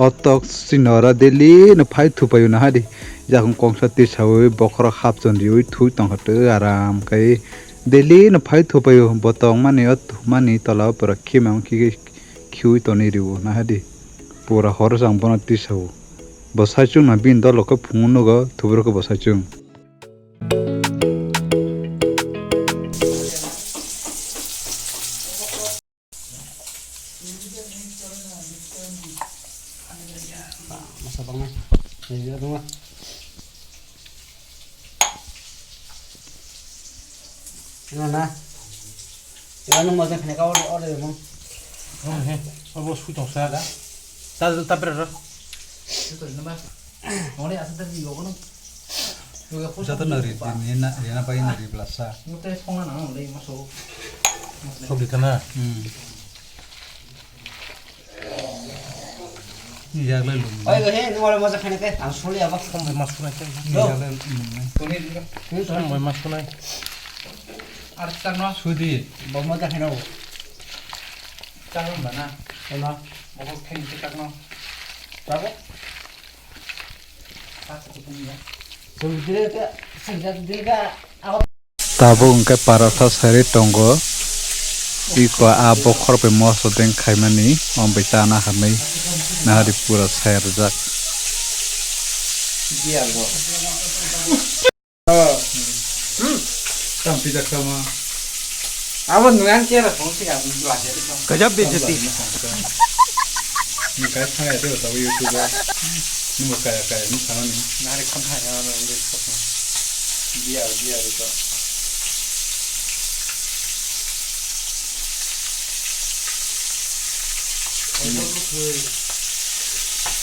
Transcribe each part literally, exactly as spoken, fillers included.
Otok sinora daily no phai thupayo na hadi. Jakung kongsa tisawi bokhorok hapchon riwi thui tongkha twi aram kai. Daily no phai thupayo botong mani o thumani tola o pura khimang khigwi khiwi toni riwo na hadi. Pura horo chang bono tisawo. Bo saichung na bini dolo khe phungo nugo thuburo khe bo saichung. Masa bangma. Ini dia tunggu. Ini mana? Ini mana mau jangan kena kau order, order, Bang. Oh, he. Oh, bos, kui tong sa da. Ta, ta, ber, ber. Itu nama. Mau ni asal tadi juga, Bang. Jotto no ri, ri, rina, rina pai no ri blasa. Mute songna nang le maso. Sok di kana. Hmm. Ni jak le lum. Oi, he, ni wala maja khane te. Ang soli aba. Song bai mas kunai te. Ni jak le lum nai. Song bai mas kunai. Ar tak no. Sudi. Bo maja khane bo. Tak no na. Ono. Bo khane tak no. Tak. Tabuk hwnkhe paratha sari tongo. Iko a bokhor bai moso deng khaimani, o bai chana hamwi nahari pura sai rwjak. Tang pijak sama. Abo nungan kera song sika lajari song. Gajab bejati. Nung kaya thang ya tebo tabo YouTube. Nung kaya kaya nung thang ni. Nari khon thang ya nung kaya. Biar biar itu.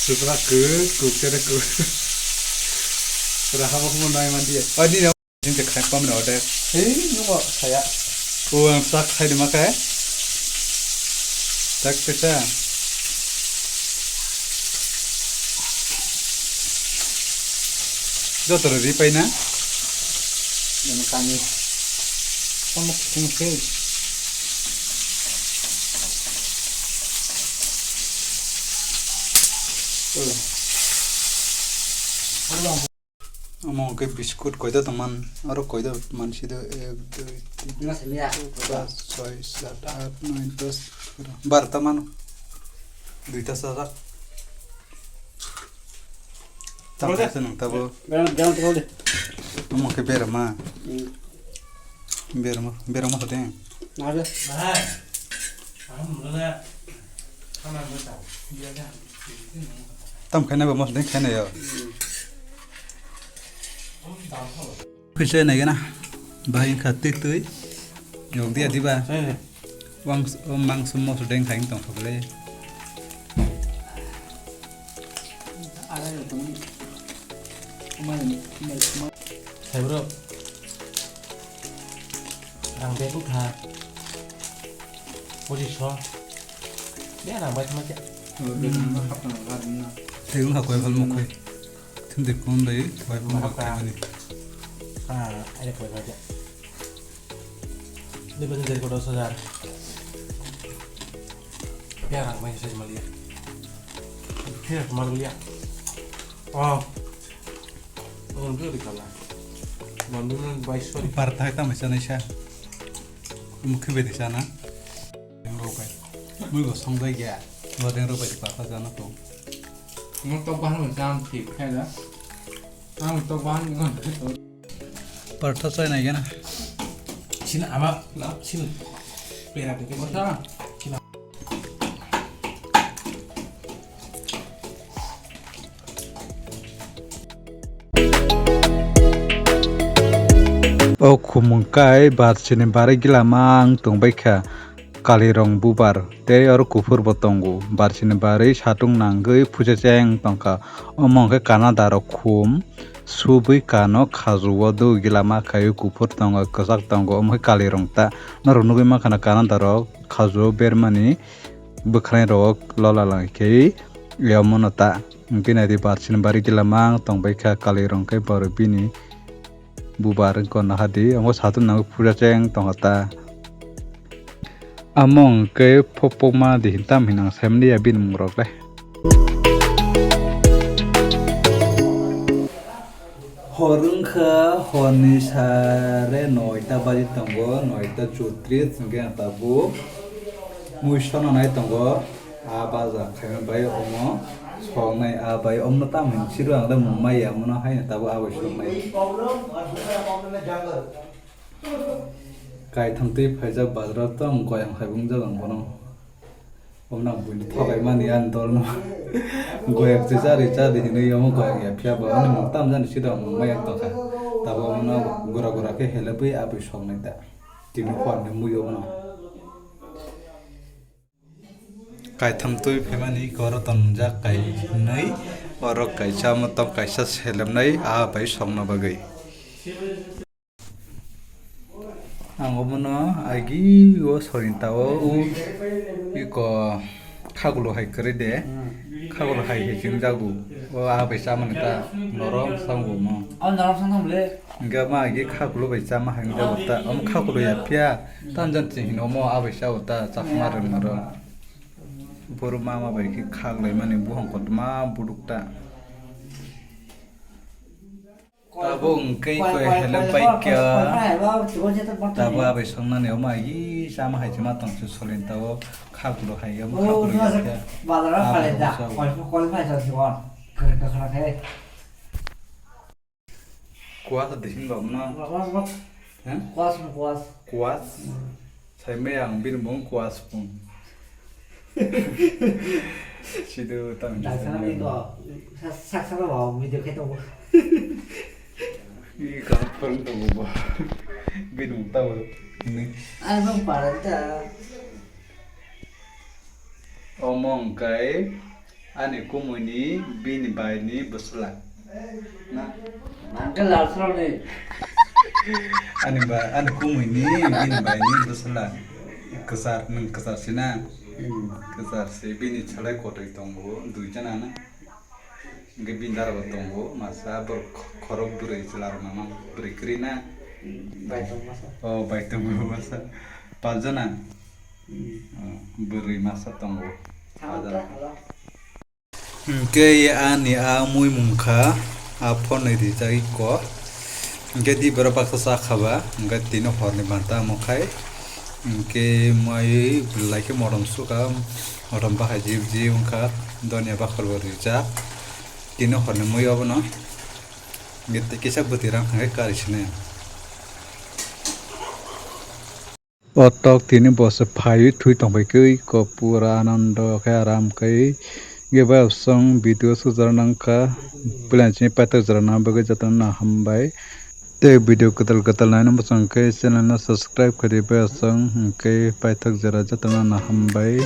Sutra ke, kukere ke. Pura habo habo nai mandi ya. Oh, di Jing te khai pamni order. Ei, nungo saya. O ang sak khai de ma khe. Tak pesa. Joto ri pai na. Yang kami. Kamu king sih. Omo hwnkhe biscuit koita tongman, aro koita mansi do, ek, dui, tin, Mas mia. Char, soi, sat, at, noi, dos, egaroh, barota mano. Duita sajak. Tamo Tamo de. Tamo tabo. Jangan, jangan terlalu deh. Omo hwnkhe berama. Hmm. Berama, berama hode. Ada. Tam khaina ba mos deng khaina yo. Khwisa nai gana. Bahai wngkha twi twi. Yok dia diba. Wang o mangso mos deng khaing tong thokle. Hai bro. Rang bag wngkha. Pochisho. Be rang bai thangma khe. Tei wngkha koi phal mukhai. Thim de kon dai koi phal mukhai mani. Ah, aire koi phal khe. Ni bani dari ko dos hajar. Be rang bai sai maliya. Phir mar liya. Oh. Ang dui rikala. Mandu nang bai sori. Parthai tamo sanai sa. Mukhe bedi sana. Deng rok bai. Mui bo song bai gya. Bo deng rok bai parthai sana to. Mo to bahan mo jam thik khai da. Ang to bahan mo. Parthai sai nai gana. Sina ama na sina. Pera de. Mo sa. Sina. O khumung kai barchini barwi gilama ang tongbaikha kalirong bubar tei oro kuphur bo tongo. Barchini barwi satung nangwi phuja cheng tongkha. Omo hwnkhe Canada rok khum subwi kano khajuo do gilama kaiwi kuphur tongo kwchak tongo omo khe kalirong ta. Norok nugwi mankha na Canada rok khajuo bermani. Bwkhwrang rok lola lang khe omono ta. Hwnkhe nai di barchini barwi gilama ang tongbaikha kalirong khe borok bini bubar wngkha nahadi omo satung nangwi phuja cheng tongkha ta. Amo hwnkhe phopokma di hintam hinang semliya bini mungrok le. Hor wngkha, horni sare noita baji tongo, noita chotris, hwnkhe ang tabuk mui sonanai tongo. A baja khaima bai omo songnai, a bai omono tamo hinwi siro ang le mung maya, omono haino tabuk a bai songnai. Kaitham twi phaijak bazar o tong goyang hai wngjak ang bono. Omo nang buini thokai mani ani dol no. Goyak se chari chari hinwi omo goyak ya phiya bo ani mung tam jani sida mung mayak tongkha. Tabo omo no gura gura khe helebwi abwi soknai ta. Tini hor ni mui omo no. Kaitham twi phaimani oro tonjak kainwi, oro kaisa motom kaisa selemnai, a bai songna bagwi. Ang omono agi o soring tao, o iko khagulo hai kwrwi de, khagulo hai hai chwng jago, o a bai chamani ta norom sango mo. O norom sang tong le. Hingke ma agi khagulo bai chama hai jago ta, omo khagulo ya phiya, tan jan chini hino mo a bai chao ta, chakma rwng rwng. Boro mama bai khe khaglai mani buhang kotorma buduk ta. Tabo hwnkhe koi helem paikha. Tabo abai songnani omo agi chama hai chama tongse solin tabo khagulo hai omo khagulo ya khe. Kuas de hinba mano. Kuas, kuas. Kuas? Kuas? Sai maya ang bini mung kuas pung. Sido tang. Daksana bini ko, sak sak ba video khe tongo. Ih, kamu pun tongo ba. Bini mung tabo. Ini. Ano paranta. Omo hwnkhe ani kumui ni bini bai ni bwsla. Na? Uncle Lalsrao ni. Ani ba, ani kumui ni bini bai ni bwsla. Kwchar, nwng kwchar si na? Hmm. Kwchar si, bini salai kothoi tongo, dui jana na. Hingke bini dara bo tongo, masa borok khorok bwrwi chwla rok mama bwrwi kwrwi na. Bai tongo masa. Oh, bai tongo masa. Pajana. Hmm. Oh, bwrwi masa tongo. Pajana. Hingke ani a mui mungkha, a phone ni rijak iko. Hingke di borok baksa chakha ba, hingke tini horni banta omo khai. Hingke mai belai khe motom suka, motom bahai jib jib wngkha, donya bakhor bo rijak. Tini horni mui obono. Hingke tei kisa bwtwi rang hingke kari sini. O tok tini bo se phaiwi thui tongbai khe iko pura anando khe aram khe. Hingke bai osong video sujak nangkha. Puila chini paithak jora nang bagwi jotono hambai. Tei video kwtal kwtal naina mwchang khe channel no subscribe khaidi bai aswk hwnkhe paithak jora jotono no hambai.